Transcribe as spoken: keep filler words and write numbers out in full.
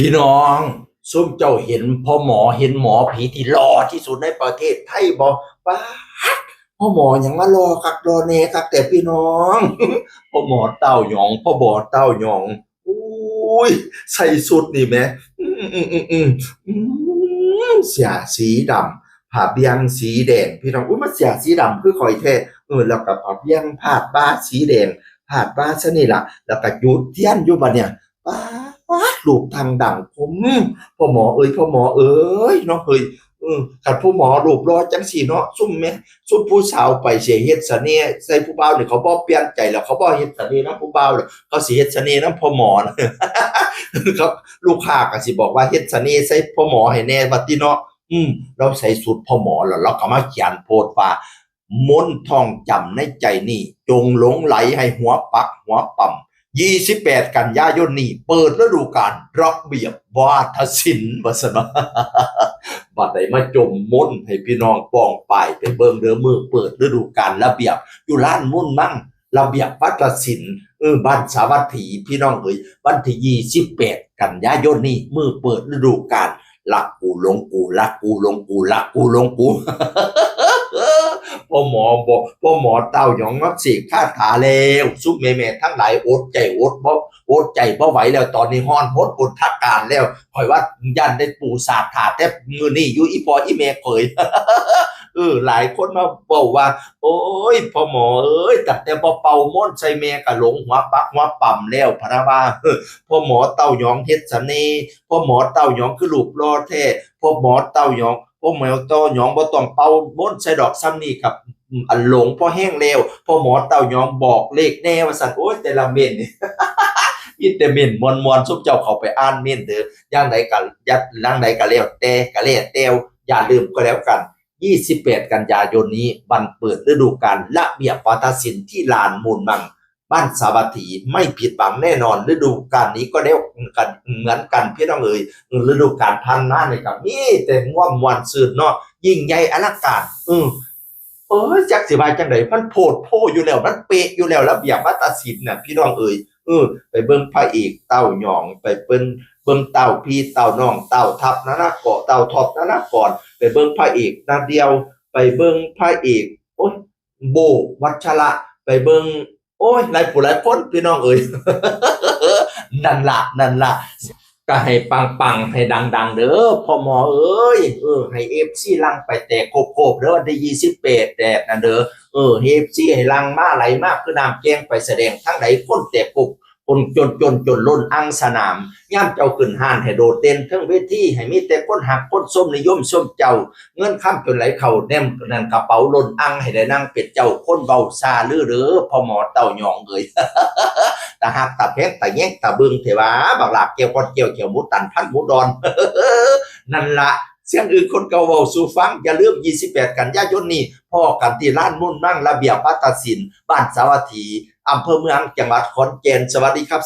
พี่น้อง ซุมเจ้าเห็นพ่อหมอ เห็นหมอผีที่หล่อที่สุดในประเทศไทยบ่ ป๊าด พ่อหมอหยังมาหล่อคักหล่อแน่คักแต่พี่น้อง พ่อหมอเต้าหยอง พ่อหมอเต้าหยอง อุ้ย ใส่ชุดนี่แหม อืมอืมอืมอืมอืมเสื้อสีดำ ผ้าเบี่ยงสีแดง พี่น้อง อุ้ย มันเสื้อสีดำคือข่อยแท้ เออ แล้วก็ผ้าเบี่ยงพาดบ่าสีแดง พาดบ่าซะนี่ล่ะ แล้วก็จุดเทียนอยู่บัดเนี่ย ป๊าด รูปทางดังผม พ่อหมอเอ้ย พ่อหมอเอ้ย เนาะเฮ้ย เออ คันพ่อหมอรูปหล่อจังซี่เนาะ ซุมแม่ ซุมผู้สาวไปสิเฮ็ดเสน่ห์ใส่ผู้บ่าวนี่ เขาบ่เปลี่ยนใจแล้ว เขาบ่เฮ็ดเสน่ห์นำผู้บ่าวแล้ว เขาสิเฮ็ดเสน่ห์นำพ่อหมอนะ ครับ ลูกค้าก็สิบอกว่าเฮ็ดเสน่ห์ใส่พ่อหมอให้แน่ว่าติเนาะ อืม เราใส่ชุดพ่อหมอแล้ว เราก็มาเขียนโพสต์ว่า มนต์ท่องจำในใจนี่ จงหลงไหลให้หัวปักหัวปั๊ม ยี่สิบแปด กันยายนนี้ เปิดฤดูกาลระเบียบวาทศิลป์ ว่าซั่นเนาะ บัดใดมาจมมนต์ให้พี่น้องป้องปายไปเบิ่งเด้อ มื้อเปิดฤดูกาลระเบียบ อยู่ลานมนต์มัง ระเบียบวาทศิลป์ เออ บ้านสาวัตถี พี่น้องเอ้ย วันที่ ยี่สิบแปด กันยายนนี้ มื้อเปิดฤดูกาล รักกูหลงกู รักกูหลงกู รักกูหลงกู พ่อหมอบอก พ่อหมอเต้าหยองมาเสกคาถาแล้ว ซุมแม่ๆทั้งหลายอดใจอดบ่ อดใจบ่ไหวแล้ว ตอนนี้ฮ้อนหดอดทกการแล้ว ข่อยว่าย่านได้ปูสาดถาแต่มื้อนี้อยู่ อีพ่ออีแม่เขย เออ หลายคนมาเว้าว่า โอ้ย พ่อหมอเอ้ย ตั้งแต่บ่เป่ามนต์ใส่แม่ก็หลงหัวปักหัวปั๊มแล้ว พะนะว่า พ่อหมอเต้าหยองเฮ็ดเสน่ห์ พ่อหมอเต้าหยองคือรูปหล่อแท้ พ่อหมอเต้าหยอง พ่อหมอเต้าหยองบ่ต้องเป่ามนต์ใส่ดอก ส่ำนี้ก็ อืม อันหลงพอแฮงแล้ว พ่อหมอเต้าหยองบอกเลขแน่ว่าซั่น โอ้ย แต่ละเม้นต์นี่ มีแต่เม้นต์ม่วนๆ ซุมเจ้าเข้าไปอ่านเม้นต์เด้อ อย่างใดก็ อย่างใดก็แล้วแต่ ก็แล้วแต่ อย่าลืมก็แล้วกัน ยี่สิบแปด กันยายนนี้ วันเปิดฤดูกาลระเบียบวาทศิลป์ที่ลานมนต์มัง บ้านสาวัตถี ไม่ผิดหวังแน่นอน ฤดูกาลนี้ก็แล้วกันเหมือนกันพี่น้องเอ๋ย ฤดูกาลผ่านมานี่ก็มีแต่ความม่วนซื่นเนาะ ยิ่งใหญ่อลังการ อือ เอ้ย จักสิว่าจั่งใด มันโพดโพอยู่แล้ว มันเป๊ะอยู่แล้ว ระเบียบวาทศิลป์น่ะ พี่น้องเอ๋ย เออ ไปเบิ่งพระเอกเต้าหยอง ไปเบิ่ง เบิ่งเต้าพี่เต้าน้อง เต้าทัพนนากร เต้าท็อปนนากร ไปเบิ่งพระเอกนาเดียว ไปเบิ่งพระเอก โอ๊ย โบ วัชระ ไปเบิ่ง โอ๊ย หลายผู้หลายคน พี่น้องเอ๋ย นั่นล่ะ นั่นล่ะ ก็ให้ปังๆ ให้ดังๆ เด้อ พ่อหมอเอ้ย เออ ให้ เอฟซี หลั่งไปแตกโคบๆ เด้อ วันที่ ยี่สิบแปด แดดนั่นเด้อ เออ ให้ เอฟซี ให้หลั่งมาไหลมาคือน้ำแกงไปแสดงทางใด คนแตกโคบ คนจนๆ จนล้นอังสนาม ยามเจ้าขึ้นฮ้านให้โดดเด่นเทิงเวที ให้มีแต่คนฮักคนชมนิยมชมเจ้า เงินคำจนไหลเข้าแนมนั่นกระเป๋าล้นอัง ให้ได้นั่งเป็นเจ้าคนเว้าซ่าลือเด้อ พ่อหมอเต้าหยองเอ้ย ตาฮักตาแพงตาแยงตาเบิ่งแท้ว่า บักหลาบแก้วก้อนแก้ว แก้วหมูตันพันหมูดอน นั่นละ เสียงอื่นคนเก่าเว้าสู่ฟัง อย่าลืม ยี่สิบแปด กันยายนนี้ พ้อกันที่ลานมนต์มัง ระเบียบวาทศิลป์ บ้านสาวัตถี อำเภอเมือง จังหวัดขอนแก่น สวัสดีครับ